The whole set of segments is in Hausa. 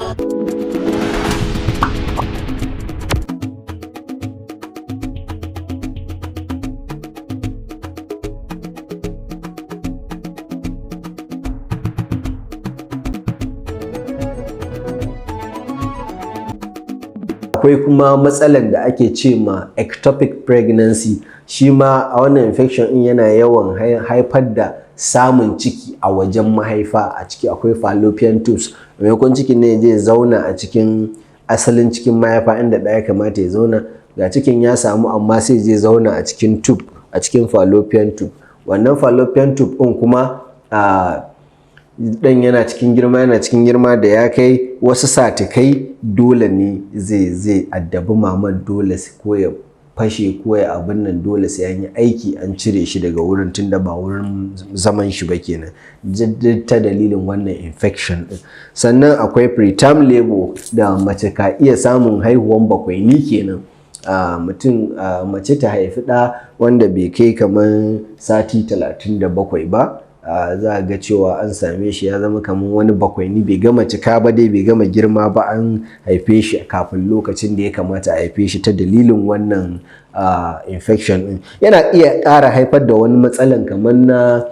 Akwai kuma matsalan da ake ce ma ectopic pregnancy. Shi ma a wannan infection ɗin yana yawan haifar da samun ciki a wajen mahaifa. A ciki akwai fallopian tubes. Maimakon cikin ne zai zauna a cikin asalin cikin mahaifa inda ɗa ya kamata ya zauna, ga cikin ya samu, amma sai zai zauna a cikin tube, a cikin fallopian tube. Wannan fallopian tube ɗin kuma, ɗan yana cikin girma, yana cikin girma, da ya kai wasu satikai, dole ne zai addabi maman, dole ko ya fashe ko ya abin nan, dole sai an yi aiki an cire shi daga wurin, tunda ba wurin zaman shi ba kenan, ta dalilin wannan infection ɗin. Sannan akwai preterm labor, da mace ka iya samun haihuwan bakwaini kenan. Mutum, mace ta haifi ɗa wanda bai kai kamar sati 37 ba, za a ga cewa an same shi ya zama kamar wani bakwaini, bai gama cika ba dai, bai gama girma ba, an haife shi kafin lokacin da ya kamata a haife shi ta dalilin wannan infection ɗin. Yana iya ƙara haifar da wani matsalan kamar na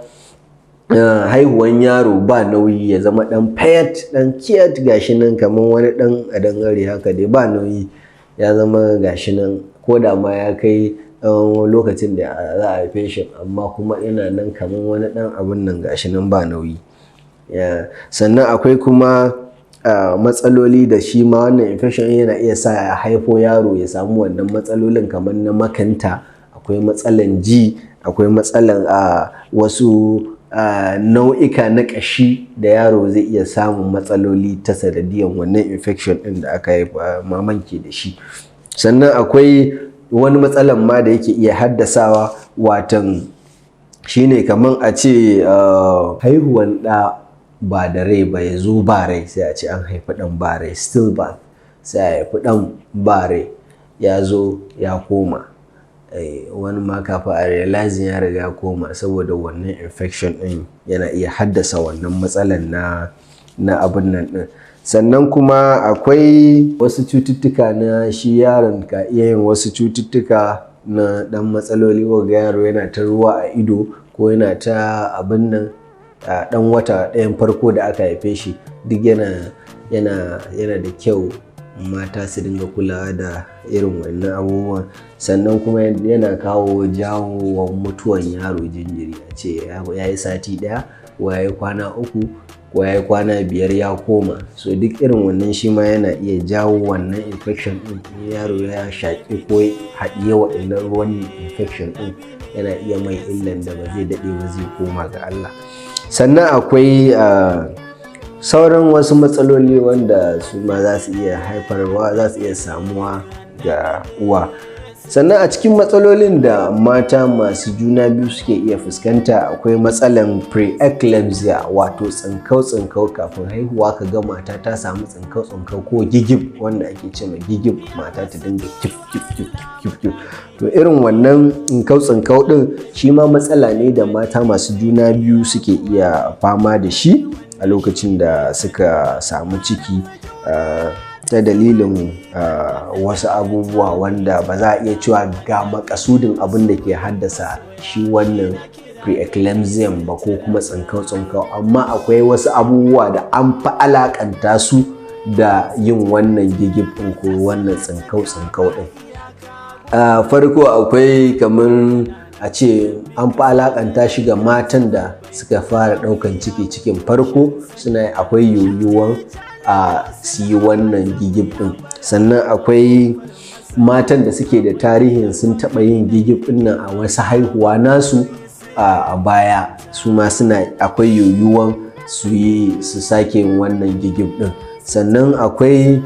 haihuwan yaro ba nauyi, ya zama ɗan fayat, ɗan kiyat, gashi nan kamar wani ɗan ƙadangare haka dai, ba nauyi, ya zama gashi nan, ko da ma ya kai ɗan lokacin da za a haife shi, amma kuma yana nan kamar wani ɗan abun nan, gashi nan ba nauyi. Sannan akwai kuma matsaloli da shi ma wannan infection yana iya sa ya haifo yaro ya samu wannan matsalolin, kamar na makanta, akwai matsalan ji, akwai matsalan wasu nau'ika na ƙashi da yaro zai iya samun matsaloli ta sanadiyan wannan infection ɗin da aka haifa maman ke da shi. Sannan akwai wani matsalan ma da yake iya haddasawa, watan shine kaman a ce haihuwan ɗa ba da rai ba, ya zo ba rai, sai a ce an haifi ɗan ba rai, stillbirth. Sai a haifi ɗan ba rai, ya zo ya koma. Wani ma kafin a realizing ya riga ya koma, saboda wannan infection ɗin yana iya haddasa wannan matsalan na abun nan ɗin. Sannan kuma akwai wasu cututtuka na shi yaron ka iya yin wasu cututtuka na ɗan matsaloli, ko ga yaro yana ta ruwa a ido ko yana ta abun nan a ɗan wata ɗayan farko da aka haife shi. Duk yana da kyau mata su dinga kulawa da irin wannan abubuwan. Sannan kuma yana kawo jawo wa mutuwan yaro jinjiri, a ce ya yi sati 1 ko ya yi kwana 3 ko ya yi kwana 5 ya koma. So duk irin wannan shi ma yana iya jawo wannan infection ɗin. In yaro ya shaƙi ko haɗiye waɗannan ruwan infection ɗin, yana iya mai illan da ba zai daɗe ba zai koma ga Allah. Sannan akwai sauran wasu matsaloli wanda su ma za su iya haifarwa, za su iya samuwa ga uwa. Sannan a cikin matsalolin da mata masu juna biyu suke iya fuskanta, akwai matsalan pre-eclampsia, wato tsinkau-tsinkau kafin haihuwa, ka ga mata ta samu tsinkau-tsinkau ko gigib, wanda ake ce ma gigib, mata ta dinga kif kif kif kif kif. To irin wannan tsinkau-tsinkau ɗin shi ma matsala ne da mata masu juna biyu suke iya fama da shi a lokacin da suka samu ciki, ta dalilin wasu abubuwa wanda ba za a iya cewa ga makasudin abin da ke haddasa shi wannan pre-eclampsia ba ko kuma tsinkau-tsinkau, amma akwai wasu abubuwa da an fi alakanta su da yin wannan gigib ɗin ko wannan tsinkau-tsinkau ɗin. Farko akwai kamar a ce an fi alakanta shi ga matan da suka fara ɗaukan ciki, cikin farko, suna akwai yiwuwan a su yi wannan gigib ɗin. Sannan akwai matan da suke da tarihin sun taɓa yin gigib ɗin nan a wasu haihuwa nasu a baya, su ma suna akwai yiwuwan su yi su sake yin wannan gigib ɗin. Sannan akwai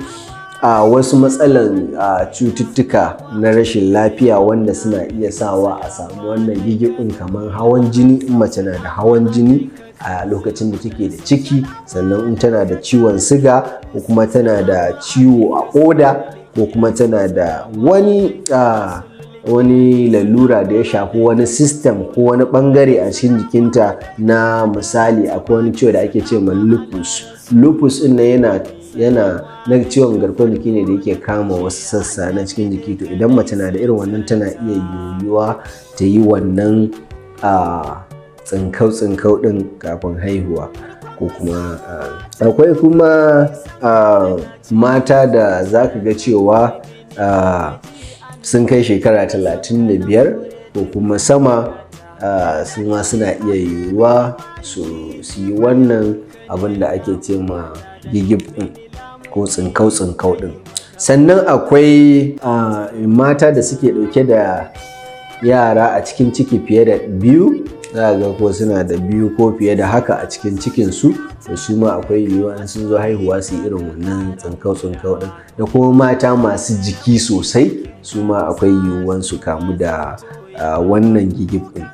a wasu matsalan cututtuka na rashin lafiya wanda suna iya sawa a samu wannan gigib ɗin, kamar hawan jini, in mace na da hawan jini a lokacin da take da ciki, sannan in tana da ciwon siga, ko kuma tana da ciwo a ƙoda, ko kuma tana da wani wani lalura da ya shafi wani system ko wani bangare a cikin jikinta. Na misali, akwai wani ciwo da ake ce ma lupus. Lupus ɗin nan yana na ciwon garkuwar jiki ne da yake kama wasu sassa na cikin jiki. To, idan mace na da irin wannan, tana iya yiwuwa ta yi wannan tsinkau-tsinkau ɗin kafin haihuwa. Ko kuma akwai kuma mata da za ka ga cewa sun kai shekara 35 ko kuma sama, su ma suna iya yiwuwa su yi wannan abin da ake ce ma gigib ɗin ko tsinkau-tsinkau ɗin. Sannan akwai mata da suke ɗauke da yara a cikin ciki fiye da biyu. Za ga ko suna da biyu ko fiye da haka a cikin cikinsu, da su ma akwai yiwuwa in sun zo haihuwa su yi irin wannan tsinkau-tsinkau ɗin. Da kuma mata masu jiki sosai, su ma akwai yiwuwan su kamu da wannan gigib ɗin.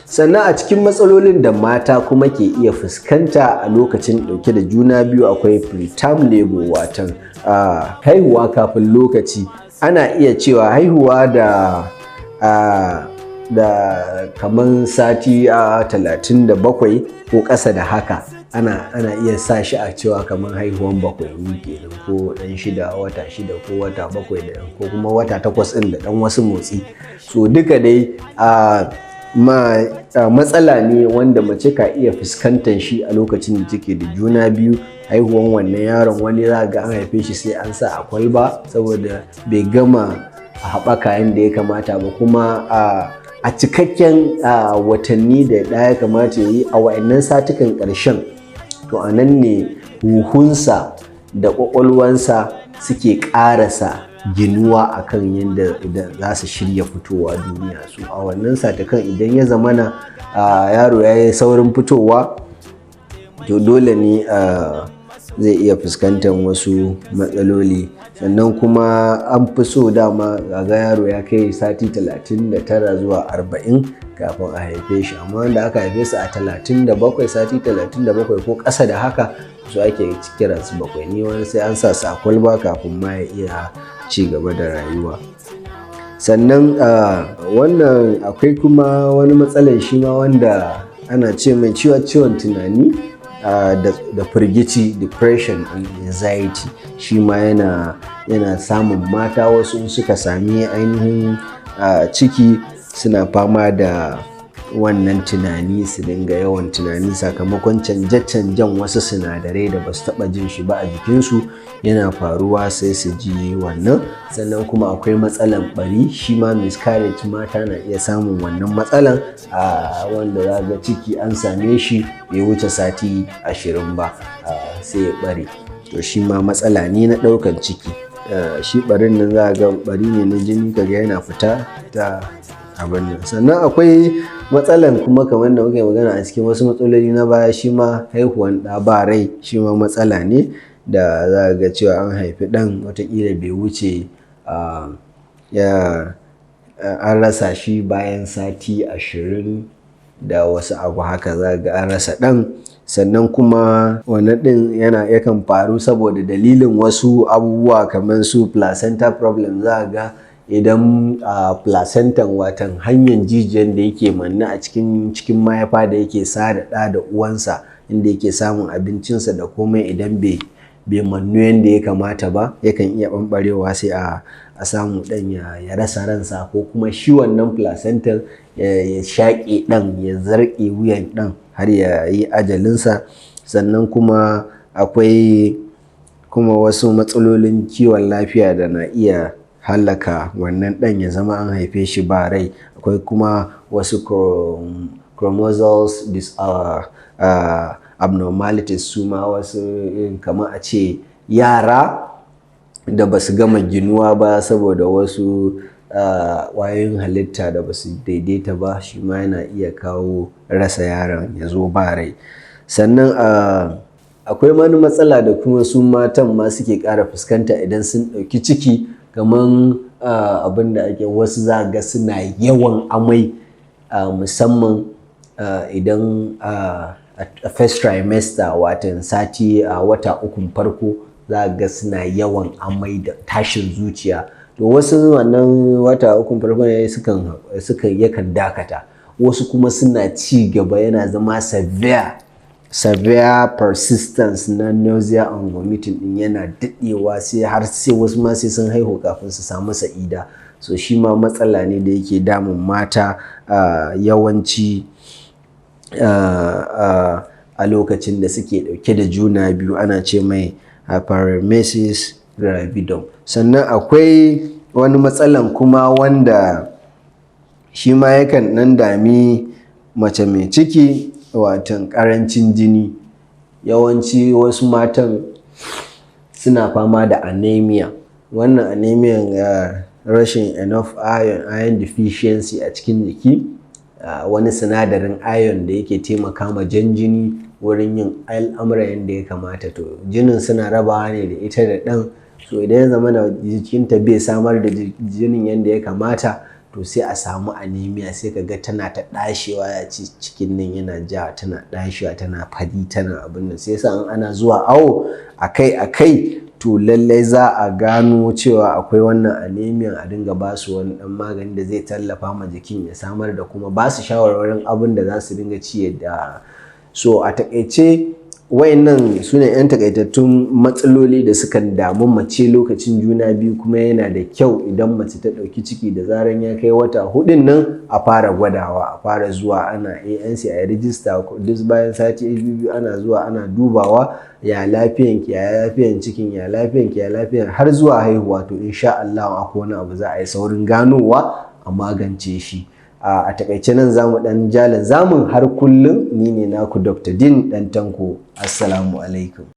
Sannan a cikin matsalolin da mata kuma ke iya fuskanta a lokacin ɗauke da juna biyu, akwai preterm labor, watan haihuwa kafin lokaci. Ana iya cewa haihuwa da kamar sati 37 ko ƙasa da haka, ana iya sa shi a cewa kamar haihuwan 7 kenan, ko ɗan 6, wata 6 ko wata 7 da ko kuma wata 8 ɗin da ɗan wasu motsi. So duka dai ma matsala ne wanda mace ka iya fuskantar shi a lokacin da take da juna biyu. Haihuwan wannan yaron, wani za ga an haife shi sai an sa a kwalba saboda bai gama haɓaka yadda ya kamata ba. Kuma a cikakken watanni da ɗaya ya kamata ya yi a wa'annan satukan ƙarshen, to a nan ne huhunsa da ƙwaƙwalwansa suke ƙarasa ginuwa akan yadda za su shirya fitowa duniya. Su a wannan satukan, idan ya zamana yaro ya yi saurin fitowa, to dole ne zai iya fuskantar wasu matsaloli. Sannan kuma an fi so dama ga yaro ya kai sati 39 zuwa 40 kafin a haife shi. Amma wanda aka haife su a 37, sati 37 ko ƙasa da haka, su ake kiransu 7 ni. Wani sai an sa su a kwalba kafin ma ya iya ci gaba da rayuwa. Sannan wannan akwai kuma wani matsalar shi ma wanda ana ce mai ciwon tunani da firgici, depression and anxiety. Shi ma yana samun mata wasu in suka sami ainihin ciki, suna fama da wannan tunani, su dinga yawan tunani sakamakon canje-canjen wasu sinadarai da basu taɓa jin shi ba a jikinsu yana faruwa, sai su ji wannan. Sannan kuma akwai matsalan ɓari, shi ma miscarriage, mata na iya samun wannan matsalan, a wanda za ga ciki an same shi bai wuce sati 20 ba sai ya ɓare. To, shi ma matsala ne na ɗaukan ciki. Shi ɓarin nan za ga ɓari ne na jini, kaga yana fita ta abin nan. Sannan akwai matsalan kuma, kamar da muke magana a cikin wasu matsaloli na baya, shi ma haihuwan ɗa ba rai, shi ma matsala ne da za ga cewa an haifi ɗan, watakila bai wuce ya an rasa shi bayan sati 20 da wasu abu haka, za ga an rasa ɗan. Sannan kuma wannan ɗin yana yakan faru saboda dalilin wasu abubuwa kamar su placenta problem. Za ga idan placentan, watan hanyar jijiyan da yake manne a cikin mahaifa da yake sada ɗa da uwansa, inda yake samun abincinsa da komai, idan bai mannu yadda ya kamata ba, yakan iya ɓamɓarewa, sai a samu ɗan ya rasa ransa, ko kuma shi wannan placental ya shaƙe ɗan, ya zarƙe wuyan ɗan har ya yi ajalinsa. Sannan kuma akwai kuma wasu matsalolin kiwon lafiya da na iya hallaka wannan ɗan, ya zama an haife shi ba rai. Akwai kuma wasu chromosomal abnormalities, su ma wasu kamar a ce yara da ba su gama ginuwa ba saboda wasu ƙwayoyin halitta da ba su daidaita ba, shi ma yana iya kawo rasa yaron ya zo ba rai. Sannan akwai wani matsala da kuma su matan ma suke ƙara fuskanta idan sun ɗauki ciki, kamar abin da ake wasu za ga suna yawan amai, musamman idan a first trimester, watan sati a wata 3n farko, za ga suna yawan amai da tashin zuciya. To wasu wannan wata 3n farkon ne sukan yakan dakata, wasu kuma suna ci gaba, yana zama severe, severe persistence na nausea and vomiting din, yana daɗewa sai har sai wasu ma sai sun haihu kafin su samu sa'ida. So shi ma matsala ne da yake damun mata yawanci a lokacin da suke ɗauke da juna biyu, ana ce mai hyperemesis gravidarum. Sannan akwai wani matsalan kuma wanda shi ma yakan ɗan dami mace mai ciki, watan ƙarancin jini. Yawanci wasu matan suna fama da anemia. Wannan anemia, rashin enough iron, iron deficiency a cikin jiki, wani sinadarin iron da yake taimaka ma jan jini wurin yin al'amura yadda ya kamata. To jinin suna rabawa ne da ita da ɗan. So idan ya zamana jikinta bai samar da jinin yadda ya kamata, to sai a samu anemia, sai ka ga tana ta ɗashewa, ya ci cikin nan yana ja, tana ɗashewa, tana fari, tana abin nan. Sai yasa in ana zuwa awo akai akai, to lallai za a gano cewa akwai wannan anemia, a dinga ba su wani ɗan magani da zai tallafa ma jikin ya samar, da kuma ba su shawarwarin abin da za su dinga ci yadda. So a taƙaice, wayannan su ne 'yan takaitattun matsaloli da sukan damu mace lokacin juna biyu. Kuma yana da kyau idan mace ta ɗauki ciki, da zaran ya kai wata 4n nan, a fara gwadawa, a fara zuwa ana ANC, a yi rijista, duk bayan sati 2 ana zuwa ana dubawa, ya lafiyanki, ya lafiyan cikin, ya lafiyanki, ya lafiyan, har zuwa haihuwa. To insha Allah akwai wani abu, za a yi saurin ganowa a magance shi. A takaice nan zamu dan jalin zamun. Har kullum ni ne naku Dr. Din Dan Tanko. Assalamu alaikum.